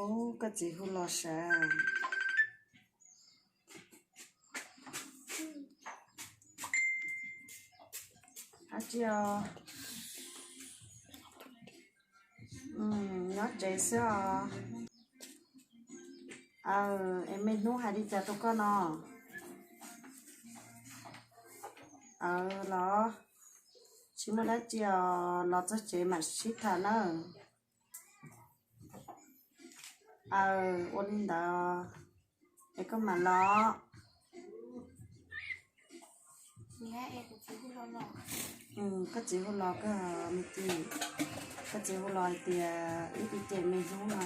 Koj txiv hu los sav. Ab tsi os, nyob tsev xwb os. Aw, es me hnub hais li cas rau koj no? Aw los, tsis muaj dab tsi os, los txog tsev mam sib tham nawb. Aw, ua li ntawd es koj mam los. Koj txiv hu los koj me tij, koj txiv hu los hais tias wb tiv ces me hnub no,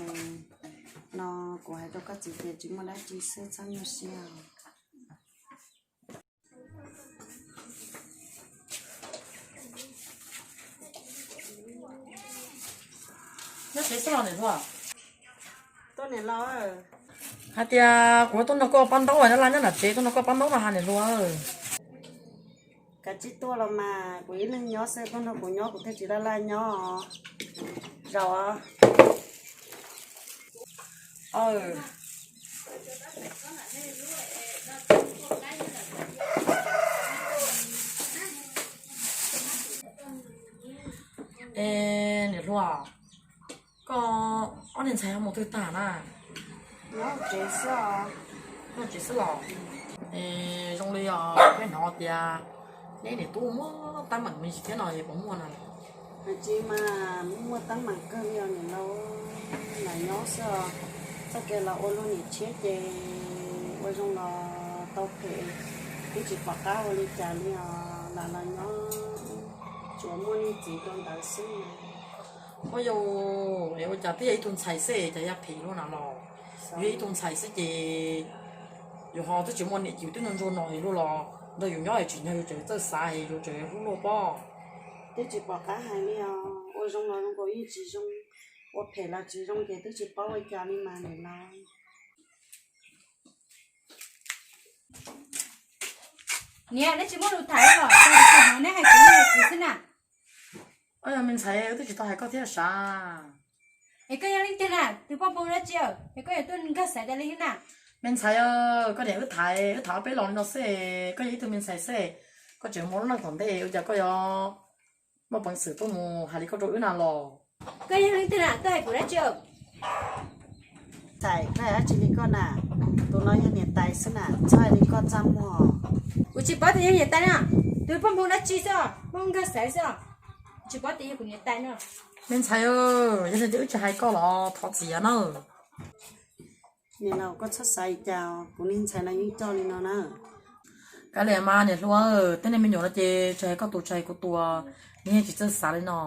no kuv hais rau koj txiv tias tsis muaj dab tsi xwb txhob nyuaj siab. Nyob tsev xwb los niam hluas? Tuaj niam laus. Hais tias kuv tuaj nrog koj pab ntaub, laj laj nyob nram tsev tuaj nrog koj pab ntaub no ha niam hluas. Kav tsij tuaj los mas, kuv ib leeg nyob xwb, tuaj nrog kuv nyob kuv thiaj tsis laj laj nyob. Zaum. Es niam hluas, koj ob niag ntxhais ho mus twg tag na? Nyob tsev xwb os. Nyob tsev xwb los? Es zoo li os, peb hnov tias neb niam tub muaj teeb meem me ntsis thiab no es puas muaj na? Tsis mas, muaj teeb meem kawg li os niam laus, lam nyob xwb os. Txoj kev los ua luag niam tshiab ces ua zoo los tau phem, twb tsis pom qab ua li cas li os, lam los nyob tsuas muaj niag txiv rau ntawd xwb. Ua yus es ua cas twb yog ib tug ntxhais xwb cas yuav phem luaj na los? Yog ib tug ntxhais xwb ces yus ho twb tsis muaj niam, yus twb ntsuag ntsuag no luaj los nrog yus nyob es tsis nyog yus tseem txawj xav es yus tseem hlub luaj pob. Twb tsis pom qab hais li os, ua zoo los zoo nkaus yeej tsis zoo, ua phem los tsis zoo ces twb tsis paub ua cas li mas niam laus. Niam, neb tsis muaj lus tham los? Neb hais kuv, neb hais kuv xwb na. Yog me ntxhais, wb twb tsis tau hais koj thiab sav. Es koj yog leej twg na? Tus poj ntxoog dab tsi es koj yuav tuaj nkag xaiv tas li na? Me ntxhais, koj niam wb tham, wb tham ob peb los li no xwb, koj yog ib tug me ntxhais xwb, koj tseem mus ua lub neej tom ntej ua cas koj yuav muaj peev xwm tuaj mus hais li koj rau wb na los? Koj yog leej twg na, tuaj hais kuv dab tsi? Tais, koj hais dab tsi li koj na? Tus no yog niam tais xwb na, txhob hais li koj txaj muag. Kuv tsis paub tias yog niam tais na, tus poj ntxoog dab tsi xwb, poj ntxoog nkag xaiv xwb, tsis paub tias yog kuv niam tais no. Me ntxhais, yog li ntawd wb tsis hais koj los thov txim na. Niam laus, koj txhob xav li cas, kuv niag ntxhais no yeej coj li no na. Kav liam mas niam hluas, tej niag me nyuam no ces tsis hais koj tus tsis hais kuv tus, nws yeej tsis txawj xav li no.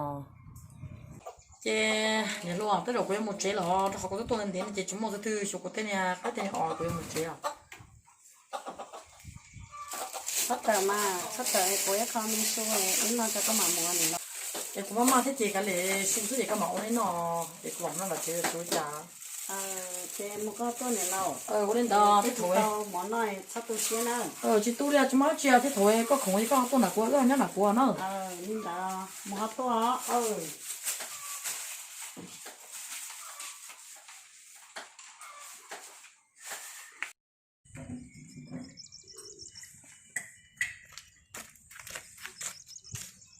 Ces niam hluas, tej zaum kuv yuav mus tsev los rau qhov kuv twb tuaj ntev ntev no ces tsis muaj tus twg xyuas kuv tej niag qaib tej niag os, kuv yuav mus tsev os. Txhob tawm mas, txhob tawm, kuv ib qho me su ib no rau koj mam mus niam laus. Es kuv maj maj thiab ces kav liam su xwb ces koj mam ua li no, ces kuv mam noj tom tsev tsuav cas. Ces mus koj tuaj niam laus. Ua li ntawd thiab thaum mov no txhob tu siab na. Tsis tu li, tsis muaj dab tsi thiab thaum koj khoom koj tuaj nram kuv, wb nyob nram kuv na. Li ntawd mus ho tuaj.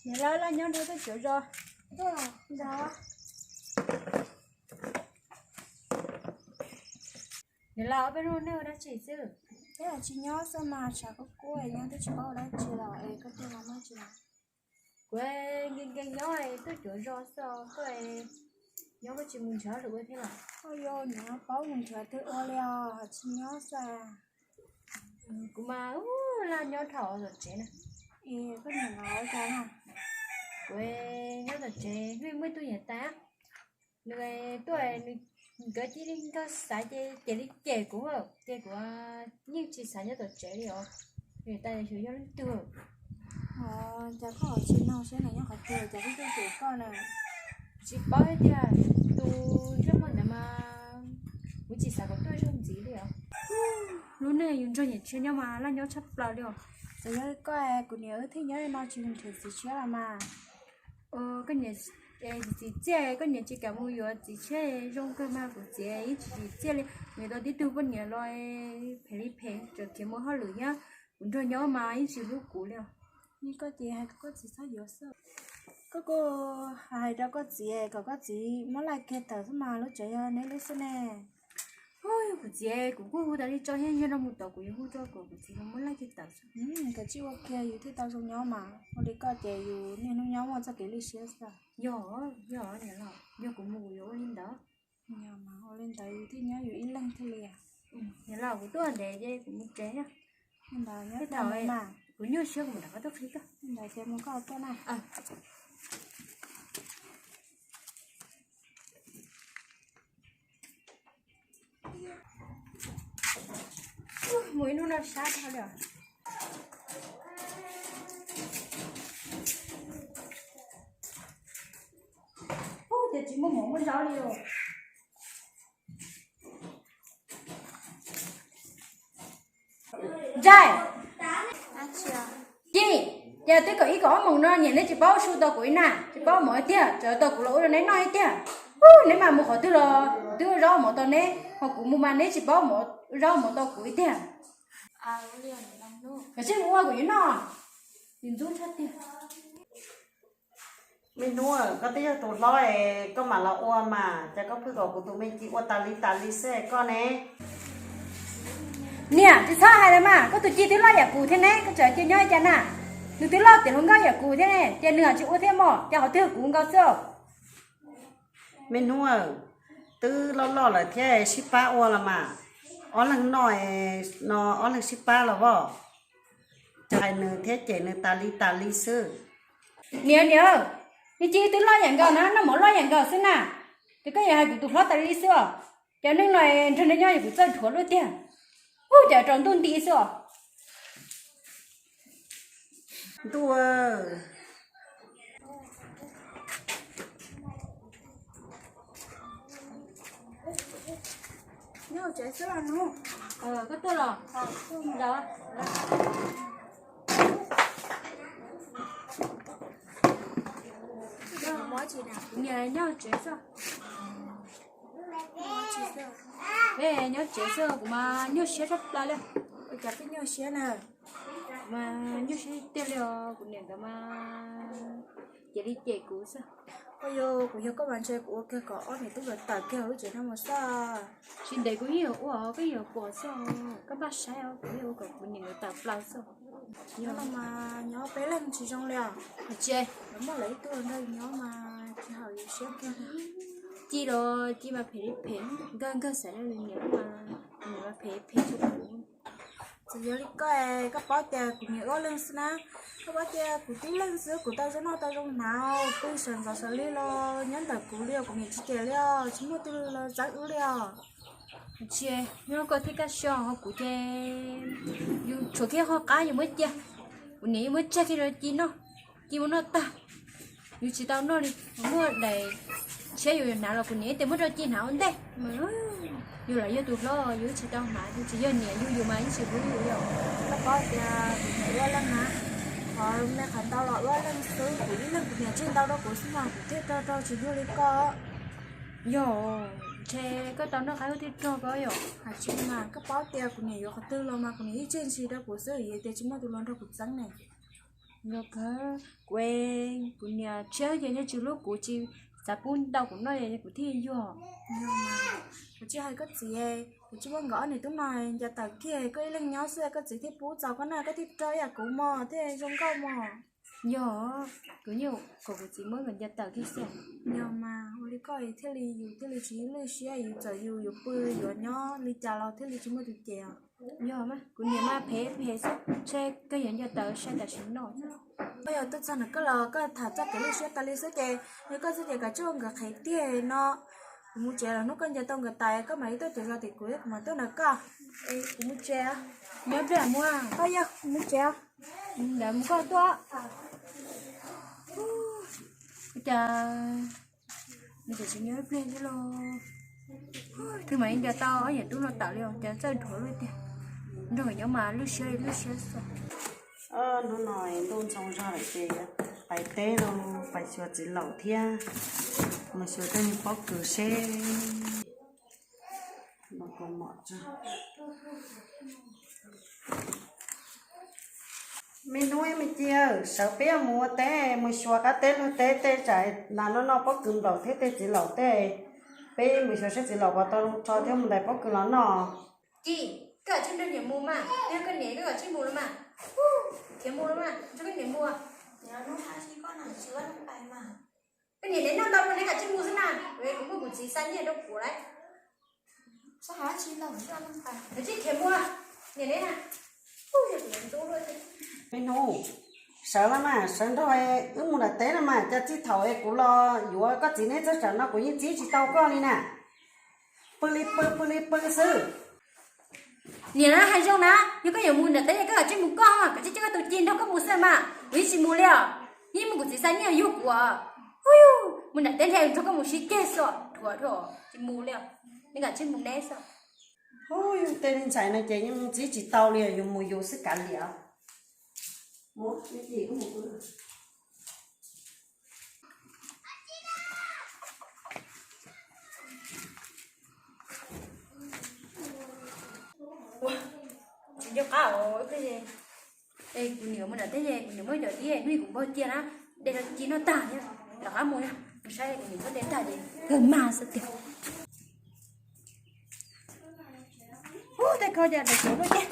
Niam laus, laj nyob nrog twb tsuav zos. Niam laus, peb lub neej ua dab tsi xwb? Peb tsis nyob xwb mas, tshav kub kub nyob twb tsis paub ua dab tsi los es koj tuaj los muaj dab tsi los? Kuv nkees nkees nyob twb tsuav zos xwb, koj nyob koj tsis mus nrhiav hauj lwm ua thiab los? Koj yuav nrhiav paub mus nrhiav twg ua li os, tsis nyob xwb. Kuv mas laj nyob dhau tom tsev na. Koj niam laus ua cas na? Kuv nyob tom tsev, muaj ib tug niam tais, nws tuaj, nkawd cia li nkag xaiv ces cia li cem kuv, ces kuv yeej tsis xav nyob tom tsev li os. Niam tais xyov yog leej twg. Cas koj tsis nug seb nws nyob qhov twg, cas twb tuaj cem koj na? Tsis paub tiag, tus ntsej muag ntawd mas kuv tsis xav kom tuaj zaug ntxiv li os. Lub neej yus nrog niam txiv nyob mas laj nyob tshaj plaws li os. Txawm yog koj, kuv niam wb thiaj nyob li no tsis mus nrhiav txiv tshiab los mas. Koj niam Es txiv txiaj, koj niam tsis kam mus yuav txiv tshiab zoo kawg mas kuv txiv ib tsis txiaj li. Mus yuav tau tib tug poj niam los phem li phem, tseem khiav mus hauj lwm thiab, kuv nrog nyob mas ib tsis hlub kuv li os. Koj ces hais kom koj txiv txhob yuav xwb. Koj kuj hais rau koj txiv kom koj txiv muab laij kiag tawm xwb mas lub tsev yog neb lub xwb ne. Kuv txiv, kuv kuj hu tas li tso thiab, yog no mus tom kuv yuav hu rau kom kuv txiv los muab laij kiag tawm xwb. Kav tsij ua kiag yus thiaj tau zoo nyob mas, ua li koj ces yus niaj hnub nyob muaj txoj kev lwj siab xwb. Yog, yog niam laus, yog kuv mus kuv yuav ua li ntawd. Yog mas ua li ntawd yus thiaj nyob yus ib leeg thiaj li. Niam laus, kuv tuaj ntev ces kuv mus tsev. Ntawd nyob tau mas. Kuv nyuaj siab kuv mam rov qab tuaj qhib koj. Ntawd ces mus koj tuaj na. Mus ib hnub no sab dhau li os. Ub, ces tsis muaj mov muaj zaub li os. Ntsais, Ci, ces twb kaum ib kaum ob moos no niam neb tsis paub su tau kuv ib na, tsis paub mov tiag, tseem tau kuv los ua rau neb noj ib tiag. Ub, neb mas mus qhov twg los twb ua zaub mov tau neb, ho kuv mus mas neb tsis paub mov, zaub mov tau kuv ib tiag. Kav tsij mus ua kuv yuav noj. Ntxub tshaj tiag. Me hnub, koj twb yog tus hlob es koj mam los ua mas, cas koj pheej kom kuv tus me ci ua tas li tas li xwb koj ne? Niam, tsis txhob hais lawm mas, koj tus ci twb loj yam kuv thiab ne, koj tseem cia nyob li cas na? Nws twb loj tiav hluas nkauj yam kuv thiab ne, ces nws tsis ua thiab mog, ces qhov twg kuv nkaus xwb. Me hnub, twb loj loj lawm thiab sib pab ua los mas, ob leeg noj no ob leeg sib pab los as. Hais nws thiab cem nws tas li tas li xwb. Niam, niam, nws ci twb loj yam nkaus na, noj mov loj yam nkaus xwb na, ces koj yuav hais kuv tus hlob tas li xwb os. Cov neeg no nrog neb nyob yog kuv txawj dhuav luaj tiag. Ub, cas rau ntuj nti xwb os. Ntuj, nyob tsev xwb los nug. Koj tuaj los. Kuv niam nyob tsev xwb. Nyob tsev xwb kuv mas nyuaj siab tshaj plaws li. Ua cas pheej nyuaj siab na? Mas nyuaj siab tiag li os, kuv niam nkawd mas cia li cem kuv xwb. Ua yog kuv yog koj mas ntshe kuv ua kiag kom ob niam tub nkawd tawm kiag lub tsev no mus xwb. Tsis ntev kuv yeej yuav ua, koj yeej yuav pom xwb, koj npaj saib os, kuv yeej ua kom kuv niam nkawd tawm plaws xwb. Nyob no mas nyob peb leeg tsis zoo li os. Tsis muaj lawv ib tug nrog nyob mas tsis haum yus siab kiag. Ci los ci mas phem li phem, nkawg nkawg xav li niam mas, niam mas phem phem rau kuv. Txawm yog li koj, koj paub tias kuv niam wb ob leeg xwb na, koj paub tias kuv tib leeg xwb kuv tau zoo noj tau zoo hnav, pw sawv ntxov sawv lig los nyob ntawm kuv li os, kuv niam tsis cem li os, tsis muaj tus los txeeb wb li os. Tsis, nyob koj thiab kaj siab ho kuv ces yus tshuav kiag qhov qab yus muab cia, kuv niam yeej muab tseg kiag rau ci noj, ci muab noj tag. Yus tsis tau noj li, muaj daim tshiab yus hnav los kuv niam ib tias muab rau ci hnav ua ntej. Yus lam yog tus hlob yus tsis tau hnav, yus tsis yog niam yus, yus mas yeej tsis hlub yus li os. Koj paub tias kuv niam wb ob leeg na, qhov me qhov ntau los wb ob leeg xwb, kuv ib leeg kuv niam tseg ntau rau kuv xwb mas kuv thiaj rog rog tsis luag li koj. Yog, ntshe koj tau noj qab wb thiaj rog koj yom. Hais tsis mas koj paub tias kuv niam yuav qhov twg los mas kuv niam yeej tseg ntsis rau kuv xwb, yog tias tsis muaj tus hluas nrog kuv txeeb ne. Yog kawg, kuv, kuv niam tshiab ces yeej tsis hlub kuv, tsis xav pub ntau kuv noj kuv thiaj yuag. Kuv tsis hais koj txiv, kuv tsis muab nkawd ob niam tub no ncaws tawm kiag, koj ib leeg nyob xwb koj txiv thiaj pub txaus koj noj, koj thiaj rog ib yam kuv mog, thiaj zoo nkauj mog. Yog, kuv yeej kom kuv txiv muab nkawd ncaws tawm kiag xwb. Yog mas ua li koj thiaj li yus thiaj li tsis lwj siab, yus txawm yus yuav pw yuav nyob li cas los thiaj li tsis muaj tus cem os. Yog mas kuv niam mas phem phem xwb, ntshe kawg yuav ncaws tawm sai tam sim no. Koj yog tuaj txog ntawm koj los koj tham txoj kev lwj siab tas li xwb ces nws koj xwb ces kav tsij ua nkawd qhev tiag no. Kuv mus tsev los hnub koj ncaws tau nkawd tas koj mam li tuaj tsev zos tim kuv thiab kuv mam tuaj ntawm koj. Kuv mus tsev. Nyob pliag mus. Koj yog kuv mus tsev. Ntawd mus koj tuaj. Ua cas nws tseem tsis nyob ib pliag thiab los? Twb mam li ncaws tau ob yam tub no tawm li os, cas txawj dhuav luaj tiag. Nrog nyob mas lwj siab li lwj siab xwb. Hnub no ntuj ntxhoo zog lawm ces Pais teb los pais xyuas txiv laus thiab, mus xyuas tej niag pob kws seb. Me hnub me ci, sawv peb mus ua teb, mus xyuas qab teb luag teb tej tsam nas noj noj pob kws nplaum thiab tej txiv laus tej, peb mus xyuas seb txiv laus puas tau rho thiab mus ntais pob kws los noj. Ci, koj tsis nrog niam mus mas, yog koj niam koj tsis mus los mas, khiav mus los mas, nrog koj niam mus. Koj niam neb noj ntau neb kav tsij mus xwb na, kuv muaj kuv txiv xa nyiaj rau kuv lawm. Kav tsij khiav mus, niam neb na. Me hnub, sawv los mas, sawv nrog wb mus nram teb no mas, cas txij thaum es kuv los yuav koj txiv neb txog tsam no kuv yeej txib tsis tau koj li na. Pw li pw, pw li pw xwb. Niam na, hais zoo na, yog koj yuav mus nram teb ces koj kav tsij mus koj, kav tsij coj koj tus ci nrog koj mus xwb mas, kuv yeej tsis mus li os. Yeej muaj kuv txiv xa nyiaj yuav kuv. Hu, mus nram teb nrog koj mus sib ceg xwb, dhuav dhau tsis mus li os. Neb kav tsij mus neb xwb. Hu, tej me ntxhais no ces yeej txib tsis tau li, yus mus yus xwb kav liam. Tsis nco qab os, kuv niam mus nram teb ces kuv niam muab cov dib hnub kuv npog cia na, de rau ci noj tag thiab, rov qab mus na, mus saib kuv niam muab de tag ces kawg mag xwb tiag. Ub, tej kho cas daim tsev luaj tiag.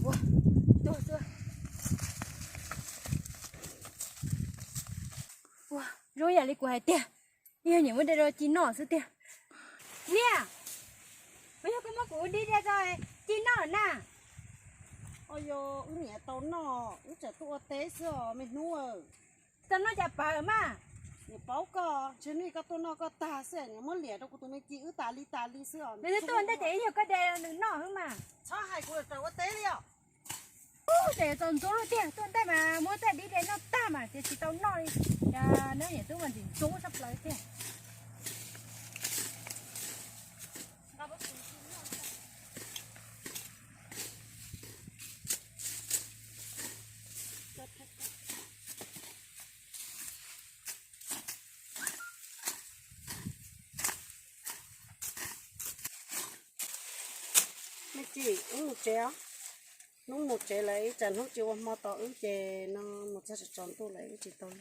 Ua, tuag xwb. Ua, zoo yam li kuv hais tiag, yog niam muab de rau ci noj xwb tiag. Niam, puas yog koj muab kuv dib de rau ci noj na? Os, yog wb niam tau noj, wb tseem tuaj ua teb xwb os me hnub. Tau noj cas pawg mas. Niam paub koj, ntshe hnub koj tuaj noj koj tag xwb niam muab liam rau kuv tus me ci wb tas li tas li xwb os. Nws twb tuaj ua ntej ces ib nyuag koj de nws noj xwb mas. Txhob hais kuv raws ua teb li os. Ub, ces txaus ntxub lub tiag, tuaj ntej mas muab tej dib de noj tag mas tias tsis tau noj li. Cas neb niam tub mas ntxim ntxub tshaj plaws tiag. Me ci, wb mus tsev os. Hnub mus tsev lawm ib tsam hnub tsis ua hmo tos wb ces no mus txog tsaus ntuj lawm wb tsis tau.